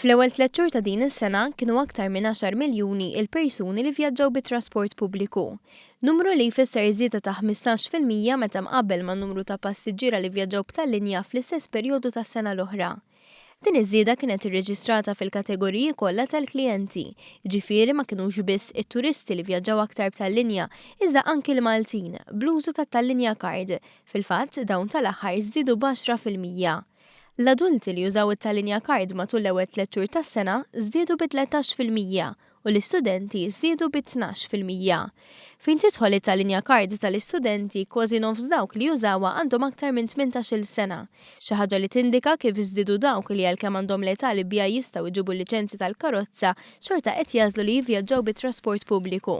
Fl-ewwel tlett xhur ta' din is-sena kienu aktar minn għaxar miljuni il-persuni li vjaġġaw bit-trasport pubbliku. Numru li jfisser żieda ta' 15% meta mqabbel man-numru ta' passiġġiera li vjaġġaw b'tal-linja fl-istess perjodu tas-sena l-oħra. Din iż-żieda kienet irreġistrata fil-kategoriji kollha tal-klijenti, jiġifieri ma kinux biss it-turisti li vjaġġaw aktar b'tal-linja, iżda anki l-Maltin, bl-użu tat-Tallinja Card. Fil-fatt, dawn tal-aħħar żdiedu b'10%. L-adulti li użaw it-Tallinja Card matul l-ewwel tlett xhur tas-sena żdiedu bi 13% u l-istudenti żdiedu bi 12%. Fejn tidħol it-Tallinja Card tal-istudenti, kważi nofs dawk li jużawha għandhom aktar minn 18-il sena. Xi ħaġa li tindika kif żdiedu dawk li għalkemm għandhom l-età li biha jistgħu jġibu l-liċenzja tal-karozza, xorta qed jagħżlu li jivvjaġġaw bit-trasport pubbliku.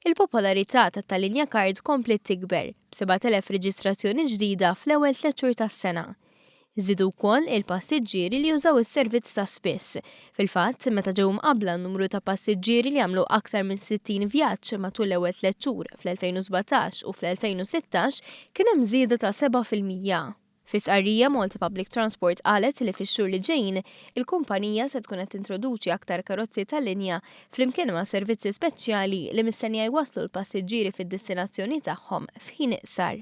Il-popolarità tat-Tallinja Card kompliet tikber, b'7,000 reġistrazzjoni ġdida fl-ewwel tlett xhur tas-sena. Żdiedu wkoll il-passiġġieri li jużaw is-servizz ta' spiss. Fil-fatt, meta ġew mqabbla n-numru ta' passiġġieri li għamlu aktar minn 60 vjaġġ matul l-ewwel tlett xhur fl-2017 u fl-2016, kien hemm żieda ta' 7%. Fi stqarrija, Malta Public Transport qalet li fix-xhur li ġejjin, il-kumpanija se tkun qed tintroduċi aktar karozzi tal-linja flimkien ma' servizzi speċjali li mistennija jwasslu l-passiġġieri fid-destinazzjoni tagħhom f'ħin iqsar.